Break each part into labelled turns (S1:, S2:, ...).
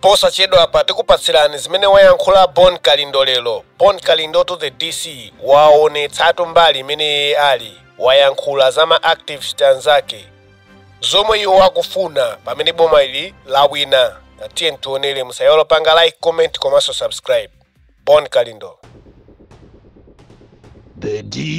S1: Posachedwapa tikupatsirani zimene wayankhula Bon Kalindo lero. Bon Kalindo to the DC waonetsatu mbali imene ali, wayankhula za ma activist anzake zomwe iwo akufuna pamene boma ili lawina. Tatiye tionere, musaiwale panga like, comment komanso subscribe. Bon Kalindo.
S2: The DC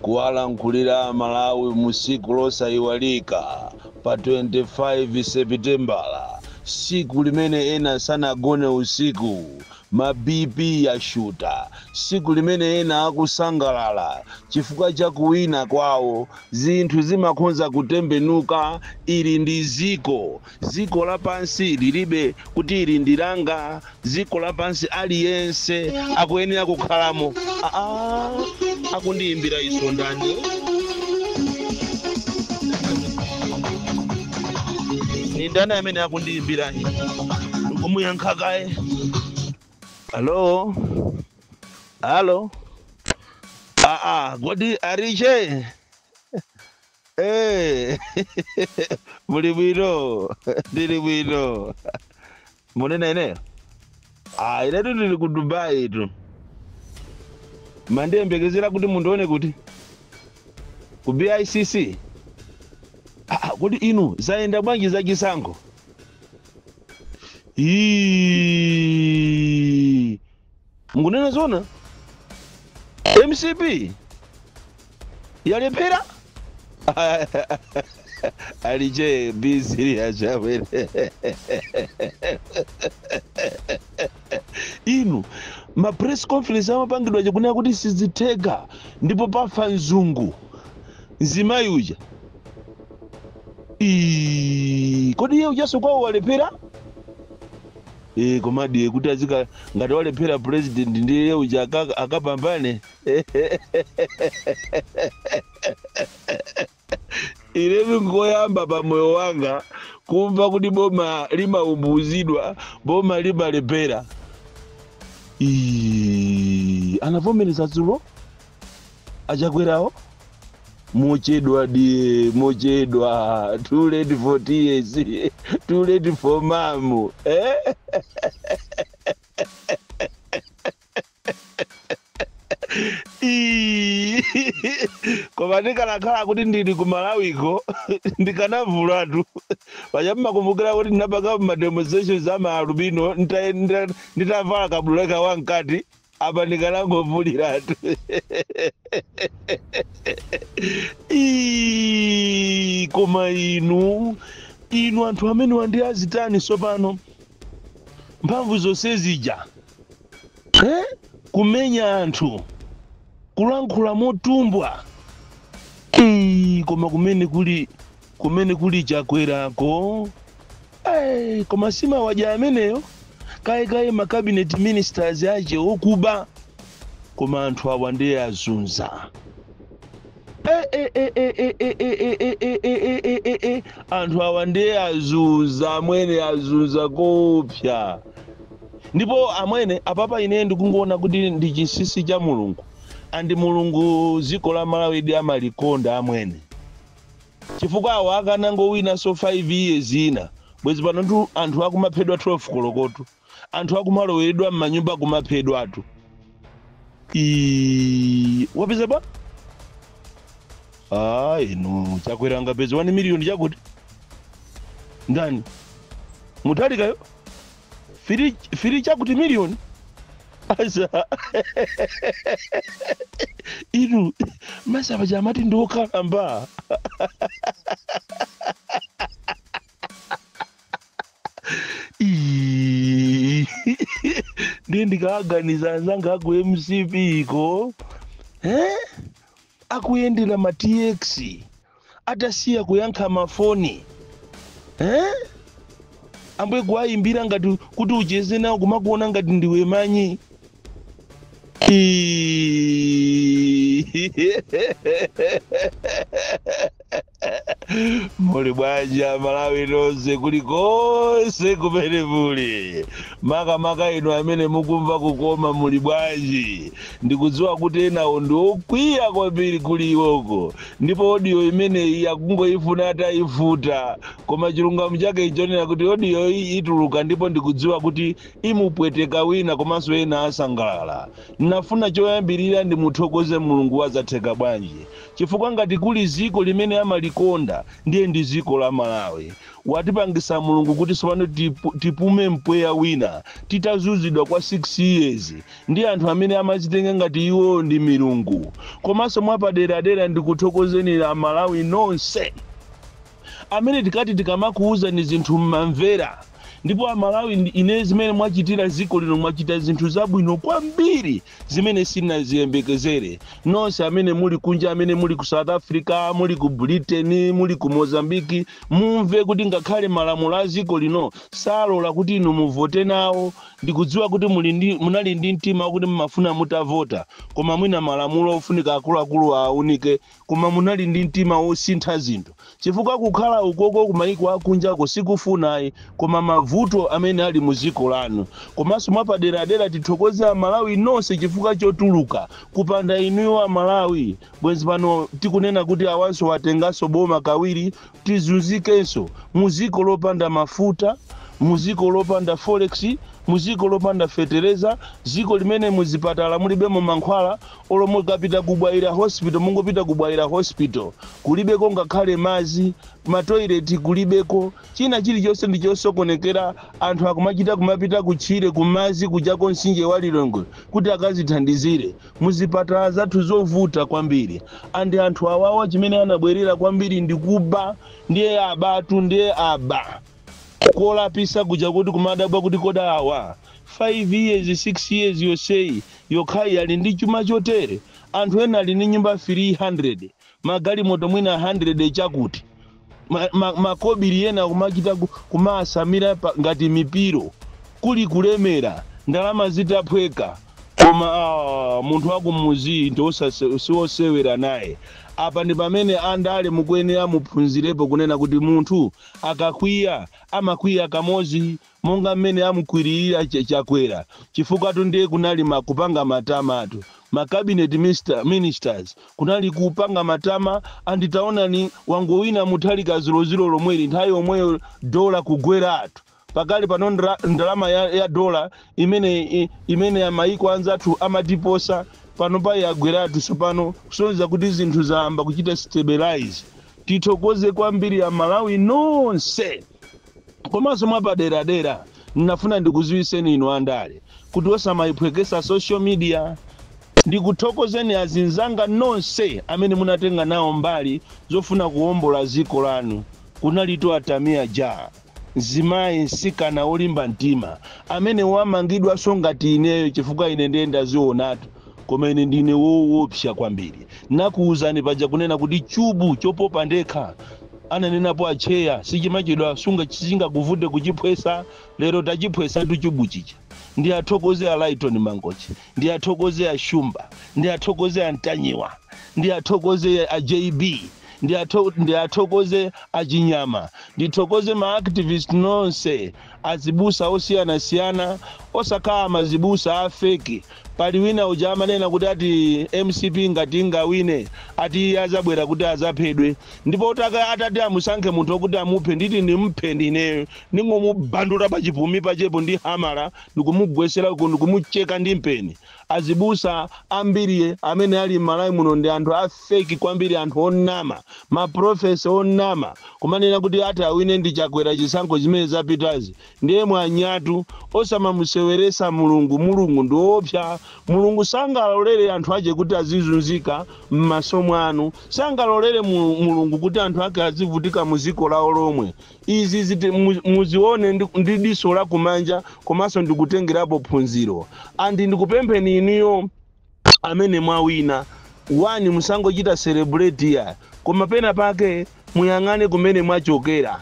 S2: kuwalankhulira Malawi musiku losayiwalika pa 25 Sepitembala, siku limene ena sanagone usiku, ma BP yashuta, siku limene ena akusangalala chifukwa cha kuwina kwawo. Zinthu zimakhonza kutembenuka. Ili ndi ziko, ziko lapansi lilibe kuti ili ndi langa. Ziko lapansi aliyense akuyenera kukhalamo. Akundiyimbira iso ndani? Ni ndani amene akundiyimbira? Ndikumuyankha kaye. Hello? Hello? Kodi ariche? Muli bwino? Ndili bwino. Munena ineyo? Inetu ndili ku Dubai tu. Mandiyembekezera kuti mundione kuti ku BICC. Kodi inu zayenda bwanji zachisankho? Mukunena zona? MCP yalephera? Alije be serious amene. Inu ma press conference amapangidwa chikunena kuti sizitheka ndipo pafa mzungu mzimayi uja. Kodi iye ujaso kwawo walephera? Komadi kuti azika ngati walephera president ndiye uja akapambane. Ilevi ngoyamba pa moyo wanga kumva kuti boma limaumbuzidwa, boma limalephera. Anavomereza dzulo achakwerawo. Mochedwa die, mochedwa. Too late for tears, too late for mamu. Koma ndikanakhala kuti ndili ku Malawiko ndikanavulatu. Paja mmakumbukira kuti ndinapanga ma demonstrations a ma albino nditavala kabuleka wamkati, apa ndikanangovuliratu. Koma inu anthu amene wandi azitani sopano mphamvu zonse zija, kumenya anthu, kulankhula motumbwa. Koma kumene kuli chakwerako. Koma simawaja ameneyo kaye ma cabinet ministers ache okuba. Koma anthu awa ndiye azunza. Anthu awa ndiye azunza, amwene azunza kopya. Ndipo amwene apapa ine ndikungoona kuti ndi chinsinsi cha Mulungu. Andi Mulungu ziko la Malawi ndi amalikonda amwene. Chifukwa awa akanangowina so 5 years ina, bwezi pano anthu akumaphedwa 12 kolokoto. Anthu akumaloweredwa m'manyumba kumaphedwatu. Wapeza ba? Inu chakwera ngapeza 1 million chakuti. Ndani? Mutalikayo? Firi chakuti million? Asa. Inu masaba jamati ndokalamba. Ndiye ndikaganiza anzanga aku MCP iko. Akuyendera ma TX. Atasiya kuyankha mafoni. Ambuye kuwayimbira ngati kuti ucheze nawo kumakuona ngati ndiwe manyi. Muli bwanji Amalawi nonse kulikonse kumene muli? Makamaka inu amene mukumva kukoma, muli bwanji? Ndikudziwa kuti enawo ndi okwiya kwambiri kuli iwoko, ndipo audio imeneyi akungoifuna atayifuta, koma chilungamo chake nchonena kuti audio iyi ituluka, ndipo ndikudziwa kuti imupweteka wina komanso ena asangalala. Nafuna choyambirira ndimuthokoze Mulungu wazatheka bwanji, chifukwa ngati kuli ziko limene amalikonda ndiye ndi ziko la Malawi. Watipangisa Mulungu kuti tsopano tipume mpweya wina titazunzidwa kwa 6 years ndi anthu amene amazitenga ngati iwo ndi milungu. Komanso mwapaderadera ndikuthokozeni Amalawi nonse amene tikati tikamakuwuzani zinthu mmamvera. Ndipo Amalawi, ine zimene mwachitira ziko lino, mwachita zinthu zabwino kwambiri zimene sinaziyembekezere. Nonse amene muli kunja, amene muli ku South Africa, muli ku Britain, muli ku Mozambiki, mumve kuti ngakhale malamulo a ziko lino salola kuti inu muvote nawo, ndikudziwa kuti munali ndi mtima wakuti mmafuna mutavota, koma mwina malamulo ofunika akuluakulu aunike. Koma munali ndi mtima wosintha zinthu, chifukwa kukhala ukoko kumayiko akunjako sikufunayi, koma mavuto amene ali mu ziko lanu. Komanso mwapaderadera tithokoze Amalawi nonse chifukwa chotuluka. Kupanda inuyo Amalawi, bwenzi pano tikunena kuti awanso watenganso boma kawiri, tizunzikenso mu ziko lopanda mafuta, muziko lopanda forex, muziko lopanda fetereza, ziko limene muzipatala mulibemo mankhwala. Olo mukapita ku Bwaila Hospital, mungopita ku Bwaila Hospital, kulibeko ngakhale mazi, matoileti kulibeko, china chilichonse ndi chosokonekera. Anthu akumachita kumapita kutchire kumazi kujako mtsinje wa Lilongwe kuti akazithandizire. Muzipatala zathu zovuta kwambiri. Andi anthu awawa chimene anabwerera kwambiri ndi kuba, ndiye abatu, ndiye aba kolapisa kuja kuti kumadabwa kuti koda awa 5 years, 6 years yonseyi yokhayi ali ndi chuma chotere. Anthu ena ali ndi nyumba 300, magalimoto mwina 100 chakuti makobiri ena kumachita kumasamira ngati mipiro, kuli kulemera, ndalama zitaphweka. Koma munthu wakumuzi ndi siwosewera naye. Apa ndi pamene andale mukuyenera muphunzirepo kunena kuti munthu akakwiya amakwiya kamozi, monga mmene amukwiririra Chakwera, chifukwa ndiye kunali kupanga matamatu ma cabinet ministers, kunali kupanga matama. Anditaonani wangowina Mutharika 00 lomweli, nthawi yomweyo dola kugweratu. Pakali pano ndalama ya dola imene amayiko anzathu amatiposa pano pa yagweratu tsopano, kusonyeza kuti zinthu zayamba kuchita stabilize. Tithokoze kwambiri Amalawi nonse. Komanso mwapaderadera ndinafuna ndikuziwiseni inu andale kuti osamayiphwekesa social media. Ndikuthokozeni azinzanga nonse amene munatenga nawo mbali zofuna kuwombola ziko lanu. Kunalitu Atamia Ja, mzimayi msikana wolimba mtima amene wamangidwanso ngati ineyo, chifukwa ine ndiye ndazionatu, koma ine ndine woopsa kwambiri. Nakuwuzani paja kunena kuti chubu chopopa ndekha, ananenapo acheya, sichimachedwa sunga chingakuvute kuchiphwesa. Lero tachiphwesatu chubu chicha. Ndi athokoze a Lighton Mangochi, ndi athokoze a Shumba, ndi athokoze a Ntanyiwa, ndi athokoze a JB, ndi athokoze a Chinyama, ndithokoze ma activist nonse, azibusa osiyanasiyana, osakhala mazibusa a fake. Pali wina uja amanena kuti ati MCP ngati ingawine, ati iye azabwera kuti azaphedwe. Ndipo atati amusankhe munthu wokuti amuphe, nditi ndimphe ndineyo, ndingomubandula pachipumi pachepo ndi hamala, ndikumugwesera uko, ndikumucheka ndi mpeni. Azibusa ambiri amene ali m'Malawi muno ndi anthu a fake kwambiri, anthu onama, maprofesa onama, kumanena kuti ati awine ndi Chakwera chisankho chimene zapitazi. Ndiye mwanyatu, osamamuseweresa Mulungu. Mulungu ndi woopsa. Mulungu sangalolere anthu ache kuti azizunzika m'maso mwanu, sangalolere Mulungu kuti anthu ake azivutika mu ziko lawo lomwe. Izi ziti muzione ndi diso la kumanja, komanso ndikutengerapo phunziro. Andi ndikupempheni inuyo amene mwawina wani, musangochita celebrate ya, koma pena pake muyang'ane kumene mwachokera.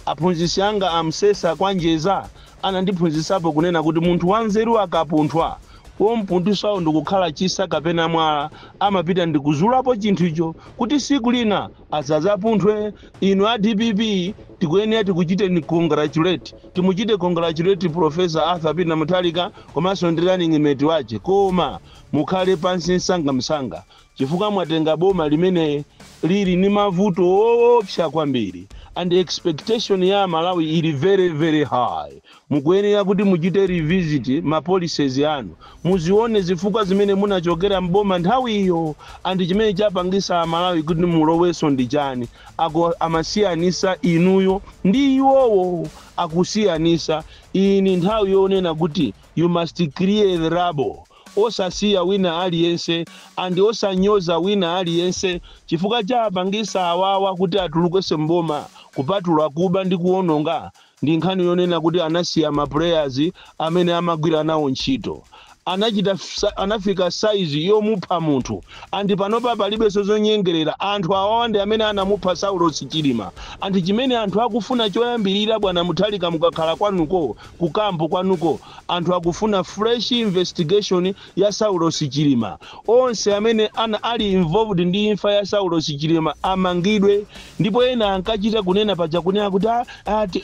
S2: Aphunzitsi anga amsesa kwanjeza anandiphunzisapo kunena kuti munthu wanzeru akapunthwa Wompunthwisawo ndikukhala chisa kapena mwala, amapita ndikuzulapo chinthucho kuti siku lina asazapunthwe. Inu a DPP, tikuyenera tikuchiteni congratulate, timuchite congratulate Professor Arthur Peter Mutharika komanso ndi running mate wache, koma mukhale pansi msangamsanga, chifukwa mwatenga boma limene lili ni mavuto owopsa kwambiri and expectation ya Malawi ili very very high. Mukuyenera kuti muchite revisit ma policies anu, muzione zifukwa zimene munachokera mboma nthawi iyo and chimene chapangisa Amalawi kuti muloweso ndi chani. Ako amasiyanisa inuyo ndi iwowo akusiyanisa. Iyi ni nthawi yonena kuti you must clear the rubble, osasiya wina aliyense and osanyoza wina aliyense, chifukwa chapangisa awawa kuti atulukese mboma, kupatula kuba ndi kuwononga, ndi nkhani yonena kuti anasiya ma players amene amagwira nawo ntchito. Anachita anafika size yomupha munthu, and panopa palibenso zonyengerera. Anthu awawa ndi amene anamupha Saulos Chilima, and chimene anthu akufuna choyambirira, bwana Mutharika, mukakhala kwanuko, kukampo kwanuko, anthu akufuna fresh investigation ya Saulos Chilima. Onse amene ali involved ndi imfa ya Saulos Chilima amangidwe. Ndipo ena ankachita kunena paja, kunena kuti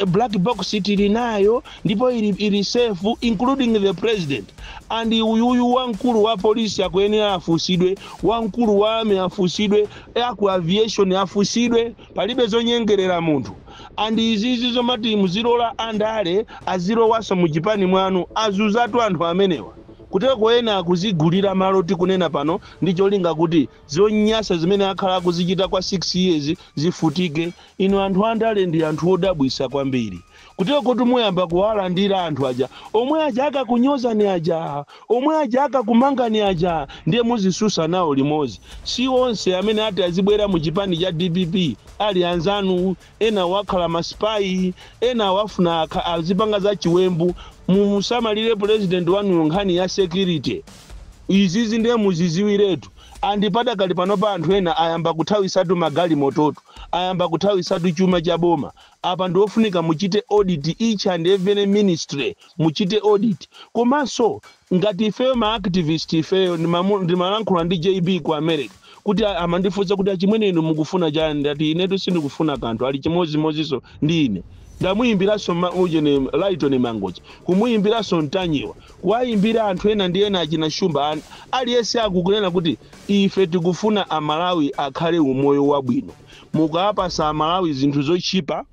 S2: black box tili nayo ndipo ili safe, including the president. And uyuyu wamkulu wa polisi akuyenera afusidwe, wamkulu wa army afusidwe, aku aviation afusidwe. Palibe zonyengerera munthu. And izizi zomati muzilola andale azilowanso muchipani mwanu, azuzatu anthu amenewa. Kuteko ena akuzigulira malo tikunena pano ndi cholinga kuti zonyasa zimene akhala akuzichita kwa 6 years zifutike. Inu anthu andale ndi anthu odabwisa kwambiri. Kuteko kuti muyamba kuwalandira anthu aja omwe aja akakunyozani, aja omwe aja akakumangani aja, ndiye muzisusa nawo limodzi. Si onse amene ati azibwera mu chipani cha DPP ali anzanu. Ena wakhala ma spy, ena wafuna azipanga za chiwembu. Mumusamalire president wanuyo nkhani ya security. Izizi ndiye muziziwiretu. And padakali panopa anthu ena ayamba kuthawisatu magalimototo, ayamba kuthawisatu chuma cha boma. Apa ndiofunika muchite audit each and every ministry, muchite audit. Komanso ngati ifeyo ma activist, ifeyo ndimalankhula ndi JB ku America kuti amandifunsa kuti, "Achimwene, inu mukufuna chani?" Ndati, "Inetu sindikufuna kanthu." Ali chimodzimodzinso ndi ine. Ndamuyimbiranso ujene Lighton Mangochi, kumuyimbiranso Mtanyiwa, kuwayimbira anthu ena ndi ena, achina Shumba. Aliyense akukunena kuti ife tikufuna Amalawi akhale umoyo wabwino. Mukapasa Amalawi zinthu zochipa,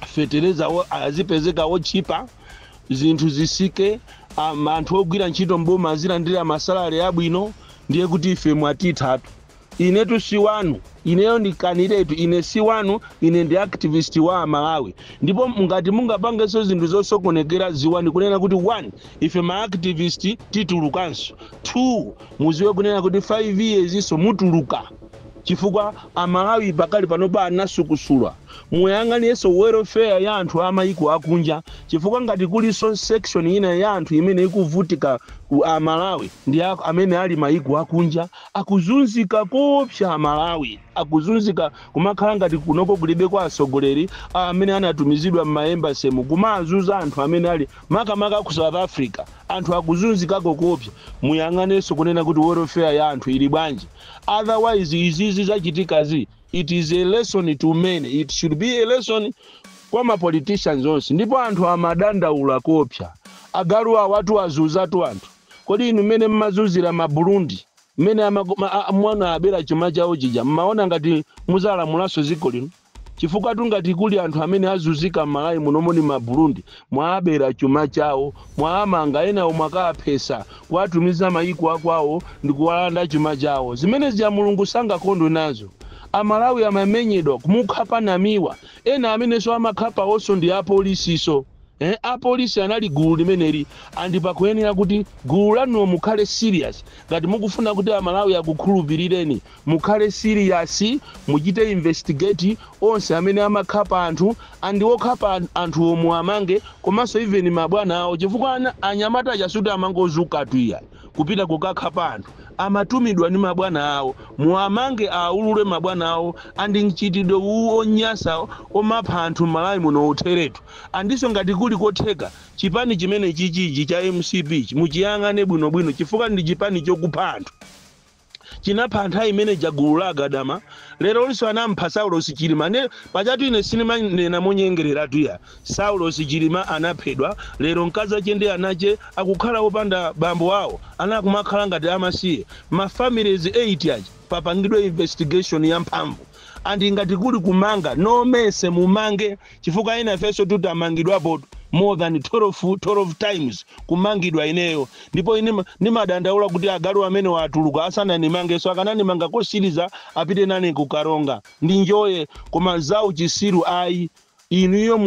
S2: fetereza azipezeka wochipa, zinthu zisike, anthu ogwira ntchito mboma azilandira ma salary abwino, ndiye kuti ife mwatithatu. Inetu si wanu, ineyo ndikaniretu, ine si wanu. Ine ndi activist wa Malawi. Ndipo ngati mungapangenso zinthu zosokonekera, ziwani kunena kuti one, ife ma activist titulukanso. Two, muziwe kunena kuti 5 years iso mutuluka, chifukwa Amalawi pakali panopa anasukusula. Muyang'aniyenso welfare ya anthu amayiko akunja, chifukwa ngati kulinso section ina ya anthu imene ikuvutika ku Amalawi ndi amene ali mayiko akunja. Akuzunzika kopsa Amalawi, akuzunzika kumakhala ngati kunoko kulibe kwa atsogoleri amene anatumizidwa m'ma embassy kumazunza anthu amene ali makamaka ku South Africa. Anthu akuzunzikako kopsa. Muyang'anenso kunena kuti welfare ya anthu ili bwanji. Otherwise izizi zachitikazi, it is a lesson to many, it should be a lesson kwa ma politicians onse. Ndipo anthu amadandaula kopsa. Agalu awatu azuzatu anthu. Kodi inu mmene mmazunzira ma Burundi, mmene mwana abera chuma chawo chija, mmaona ngati muzalamulanso dziko lino? Chifukwa tungati kuli anthu amene azunzika m'Malawi munomo ni ma Burundi. Mwabera chuma chawo, mwaamanga ena, mwakaphesa, kuwatumiza mayiko akwawo ndi kuwalanda chuma chawo. Zimene zija Mulungu sangakondwe nazo. Amalawi amamenyedwa, kumukhapa Namiwa. Ena amenenso amakhapa onso ndi apolisiso. Apolisi anali gulu limeneli. And pakuyenera kuti gulu lanulo mukhale serious. Ngati mukufuna kuti Amalawi akukhulupirireni, mukhale serious, muchite investigate onse amene amakhapa anthu, and okhapa anthu omwe amange, komanso even mabwana awo, chifukwa anyamata achasuti amangozuka tuya kupita kukakhapa anthu. Amatumidwa ndi mabwana awo. Muwamange, aulule mabwana awo. And mchitidwe uwu onyasa omapha anthu m'Malawi muno utheretu. Andinso ngati kuli kotheka, chipani chimene chichichi cha MCP muchiyang'ane bwinobwino, chifukwa ndi chipani chokupha anthu. Chinapha anthu imene jagulu la Agadama. Lero linso anampha Saulos Chilima. Ne pachatu ine sinimanena monyengereratu ya. Saulos Chilima anaphedwa. Lero mkazi ache ndi anache akukhala opanda bambo awo, anakumakhala ngati amasiye. Ma families 8 aja papangidwe investigation ya mphamvu. And ngati kuli kumanga, nomese mumange, chifukwa ina ifenso tutamangidwapo more than 12 times kumangidwa ineyo. Ndipo ine nimadandaula kuti agalu amene watuluka asananimangeso, akananimanga kosiriza apite nane kukaronga ndi njoye. Koma zawu chisiru ayi. Inuyo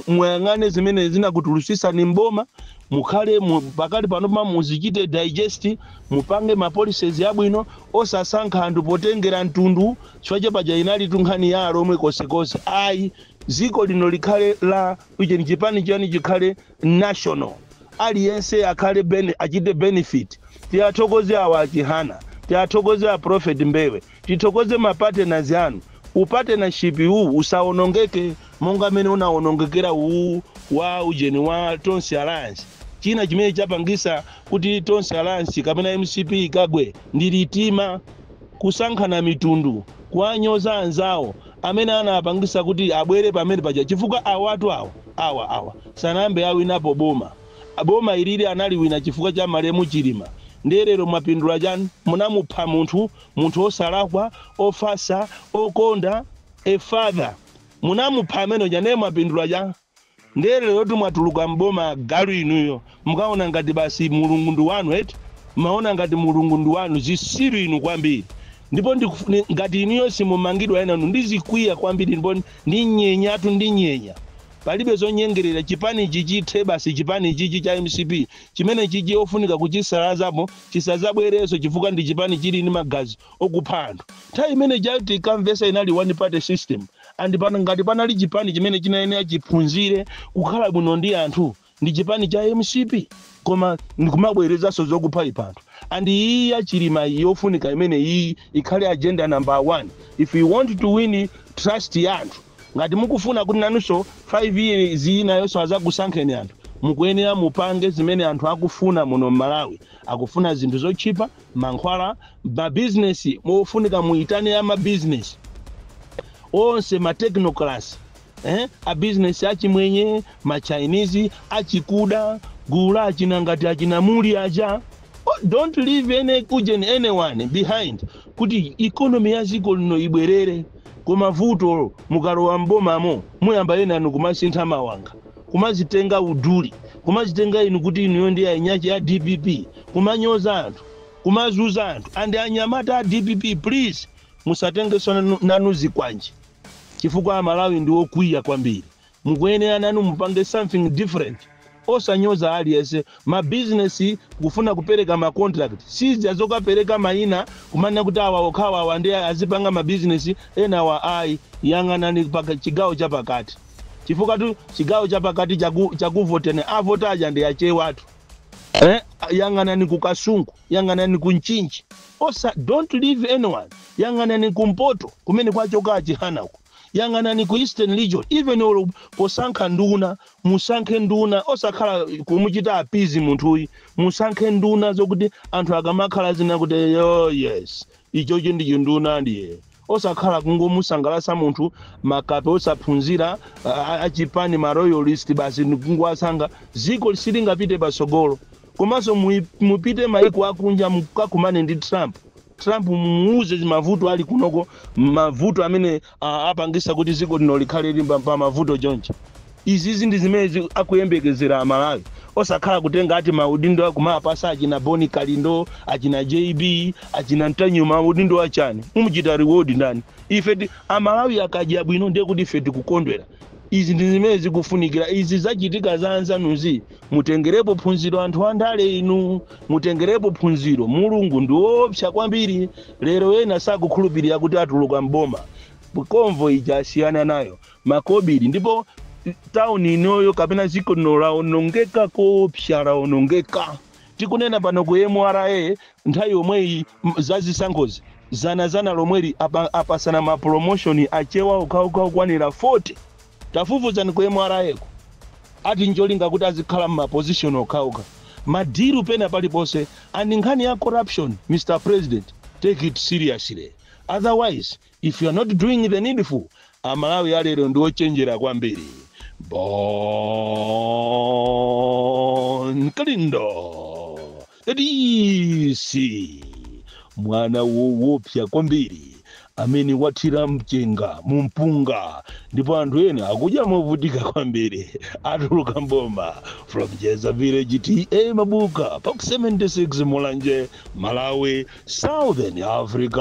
S2: muyang'ane zimene zinakutulutsitsani mboma, mukhale pakali pano pa muzichite digest, mupange ma policies abwino, osasankha anthu potengera mtundu, chifukwa paja inali tunkhani ya Alomwe konsekonse. Ayi, dziko lino likhale la ichi, chipani chani chikhale national, aliyense akhale achite benefit. Tiyathokoze awa Achihana, tiyathokoze a Prophet Mbewe, tithokoze ma partners anu. Upartnership uwu usawonongeke monga mmene unawonongekera uwu wa ujeni wa Tonse Alliance. China chimene chapangisa kuti Tonse Alliance kapena MCP ikagwe ndi litima, kusankhana mitundu, kuwanyoza anzawo amene anapangisa kuti abwere pamene paja, chifukwa awatu awa awa awa sanayambe awinapo boma. Boma ilili analiwina chifukwa cha malemu Chilima. Ndiye lero mwapindula chani? Munamupha munthu, munthu osalakwa, ofasa, okonda, a father. Munamupha amene uja, ndiye mwapindula chani? Ndiye lero mwatuluka mboma, galu inuyo. Mukaona ngati basi Mulungu ndi wanu eti? Maona ngati Mulungu ndi wanu? Zisiru inu kwambiri. Ndipo ngati inuyo simumangidwa, enanu ndizikwiya kwambiri, ndipo ndinyenyatu, ndinyenya. Palibe zonyengerera. Chipani ichi chithe basi. Chipani chichi cha MCP chimene chichi ofunika kuchisalazapo, chisazabwerenso, chifukwa ndi chipani chili ndi magazi okupha anthu. Nthawi imene chati kamvesa inali one party system. And pano ngati panali chipani chimene chinayenera chiphunzire kukhala bwino ndi anthu, ndi chipani cha MCP. Koma ndikumabwerezanso zokupha ipha anthu. And iyi yaChilima yofunika imene iyi ikhale agenda number one if you want to win trust ya anthu. Ngati mukufuna kuti nanunso 5 years inayonso azakusankheni anthu, mukuyenera mupange zimene anthu akufuna muno mMalawi. Akufuna zinthu zotchipa, mankhwala, mabizinesi. Mofunika muitane amabizinesi onse, ma technocrats, abizinesi achimwenye, ma Chinese, achikuda, gulu la achina ngati achinamuli aja. Oh, don't leave any kujen anyone behind kuti economy ya dziko lino ibwerere. Koma vuto, mukalowa mbomamo muyamba ena kumasintha mawanga, kumazitenga uduli, kumazitenga inu kuti inuyo ndi ainyachi ya DPP, kumanyoza anthu, kumazuza anthu. And anyamata a DPP, please, musatengenso nanu zikwanji, chifukwa Amalawi ndi okwiya kwambiri. Mukuyenera nanu mupange something different, osanyoza aliyense. Mabizinesi kufuna kupereka ma contract, sizia zokapereka mayina kumanena kuti awa okhawa awa ndi azipanga mabizinesi, ena awa ayi. Yang'anani paka chigawo chapakati, chifukwa tu chigawo chapakati chakuvotene avota aja ndi achewatu, eh? Yang'anani ku Kasungu, yang'anani ku Mchinji, osa don't leave anyone. Yang'anani kumpoto kumene kwachoka aChihanako, yang'anani ku Eastern Region. Even olo posankha nduna, musankhe nduna osakhala kumuchita appease munthuyi. Musankhe nduna zokuti anthu akamakhala zina kuti, "Oh yes, ichochi ndi chinduna." Ndiye osakhala kungomusangalasa munthu, makape osaphunzira achipani, ma royalist basi ndikungowasankha. Ziko silingapite pasogolo. Komanso mupite maiko akunja, mukakumane ndi Trump. Trump mumuuze mavuto ali kunoko, mavuto amene apangisa kuti ziko lino likhale limba pa mavuto chonchi. Izizi ndi zimene akuyembekezera Amalawi, osakhala kutenga ati maudindo akumapasa achina Boni Kalindo, achina JB, achina Ntanyiwa. Maudindo achani? Mumuchita reward ndani? Ife Amalawi akadya bwino ndiye kuti ife tikukondwera. Izi ndi zimene zikufunikira. Izi zachitika za anzanuzi, mutengerepo phunziro. Anthu andale inu, mutengerepo phunziro. Mulungu ndi woopsa kwambiri. Lero ena sakukhulupirira kuti atuluka mboma. Convoy ija asiyana nayo, makobiri. Ndipo tauni inoyo kapena dziko lino laonongeka koopsa, laonongeka. Tikunena pano, ku MRA nthawi yomweyi zazisankhozi, zanazana lomweli apasana ma promotion achewa okhaokha okwanira 40. Tafufuzani ku MRA ko, ati njolinga kuti azikhala mma position okhaokha, ma deal pena paliponse. And nkhani ya corruption, Mr President, take it seriously. Otherwise, if you are not doing the needful, Amalawi alero ndi ochenjera kwambiri. Bon Kalindo, DC, mwana woopsa kwambiri amene wathira mchenga mumpunga ndipo anthu ena akudya movutika kwambiri, atuluka mboma. From Jeza Village, TA Mabuka, Box 76, Mulanje, Malawi, Southern Africa.